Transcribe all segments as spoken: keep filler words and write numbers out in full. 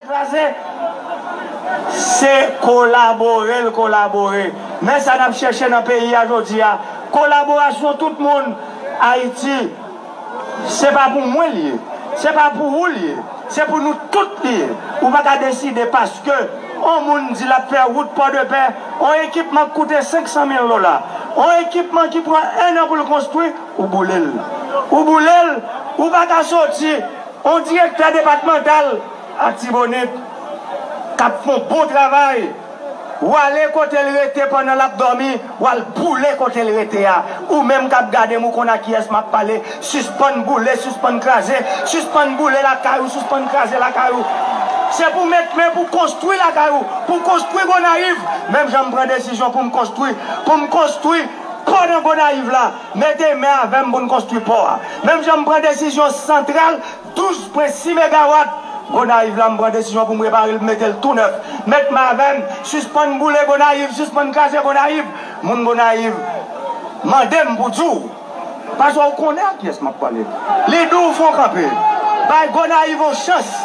Kraze, se kolabore l kolabore. Men sa n ap chèche nan peyi a jodi a. Kolaborasyon tout moun. Ayiti, se pa pou mwen l ye. Se pa pou ou l ye. Se pou nou tout li ye. Ou pa ka deside paske on moun di l ap fè wout Pòdepè, on ekipman k koute senk san mil dola, on ekipman ki pran en an pou l konstwi, ou boule l. Ou boule l, ou pa ka soti, on direktè depatmantal Atibonit k ap fè on bon travay, w ale kote l rete pandan l ap dòmi, w al boule kote l rete a. Ou menm k ap gade m, ou konn a kiyès m ap pale. Sispann boule, sispann kraze, sispann boule lakay ou, sispann kraze lakay ou. Se pou met men pou konstwi lakay ou, pou konstwi Gonayiv. Menm jan m pran desizyon pou m konstwi, pou m konstwi pò nan Gonayiv la, mete men avè m pou n konstwi pò a. Menm jan m pran desizyon santral douz pwen sis megawat Gonayiv la, m pran desizyon pou m repare l, mete l tou nèf. Met men avè m, sispann boule Gonayiv, sispann kraze Gonayiv. Moun Gonayiv mande m pou di w, paske w konnen a kiyès m ap pale. Li di w fè w kanpe. Bay Gonayiv yon chans.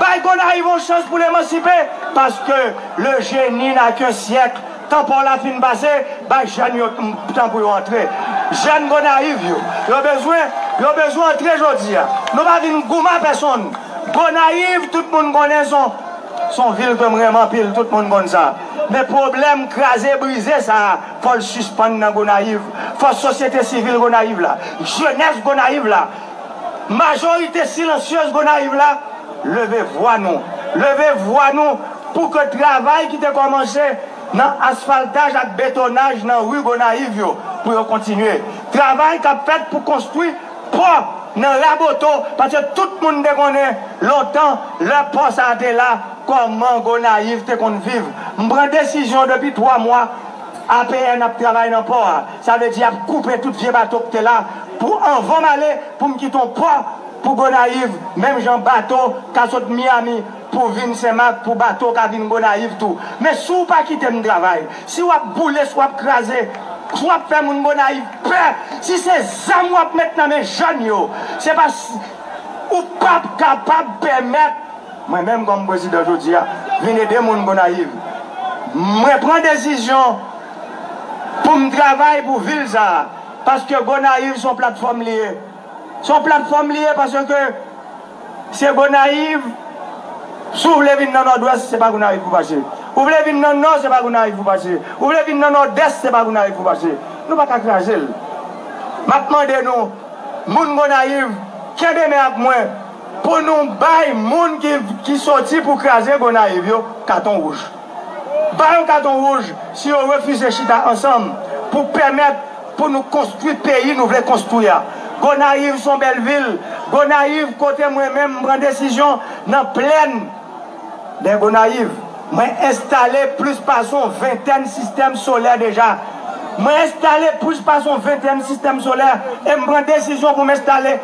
Bay Gonayiv yon chans pou l emansipe, paske le génie n'a qu'un siècle. Tan pa w la fin pase, bay jèn yo tan pou yo antre. Jèn Gonayiv yo, yo bezwen, yo bezwen antre jodi a. Nou pa vin goumen a pèsonn. Gonayiv, tout moun konnen se on, se on vil ke m renmen anpil, tout moun konn sa. Men pwoblèm kraze brize sa a, fò l sispann nan Gonayiv. Fò sosyete sivil Gonayiv la, jenès Gonayiv la, majorite silansyez Gonayiv la, leve vwa nou. Leve vwa nou pou ke travay ki te kòmanse nan asfaltaj ak betonaj nan ri Gonayiv yo, pou yo kontinye. Travay k ap fèt pou konstwi pò nan Raboto, paske tout moun te konnen lontan, lè pò sa a te la, kòman Gonayiv te konn viv. M pran desizyon depi twa mwa, A P N ap travay nan pò a. Sa vle di y ap koupe tout vye bato ki te la pou anvan m ale, pou m kite yon pò pou Gonayiv, menm jan bato ka sot Miami pou vin Senmak, pou bato ka vin Gonayiv tou. Men si w pa kite m travay, si w ap boule, si w ap kraze, si w ap fè moun Gonayiv pè, si se zam w ap met nan men jèn yo, se pa s-, ou p ap kapab pèmèt mwen menm kòm prezidan jodi a, vin ede moun Gonayiv. Mwen pran desizyon pou m travay pou vil sa a, paske Gonayiv se yon platfòm li ye. Se yon platfòm li ye paske se Gonayiv, si w vle vin nan Nòdwès, se pa Gonayiv pou pase. Ou vle vin nan Nò, se pa Gonayiv pou pase. Ou vle vin nan Nòdès, se pa Gonayiv pou pase. Nou pa ka kraze l. M ap mande nou, moun Gonayiv, kenbe men ak mwen pou nou bay moun ki, ki soti pou kraze Gonayiv yo katon wouj. Ba yo katon wouj si yo refize chita ansanm pou pèmèt pou nou konstwi peyi nou vle konstwi a. Gonayiv se yon bèl vil. Gonayiv, kote mwen menm m pran desizyon nan plèn dè Gonayiv. Mwen enstale plis pase yon ventèn sistèm solè deja. Mwen enstale plis pase yon ventèn sistèm solè e m pran desizyon pou m enstale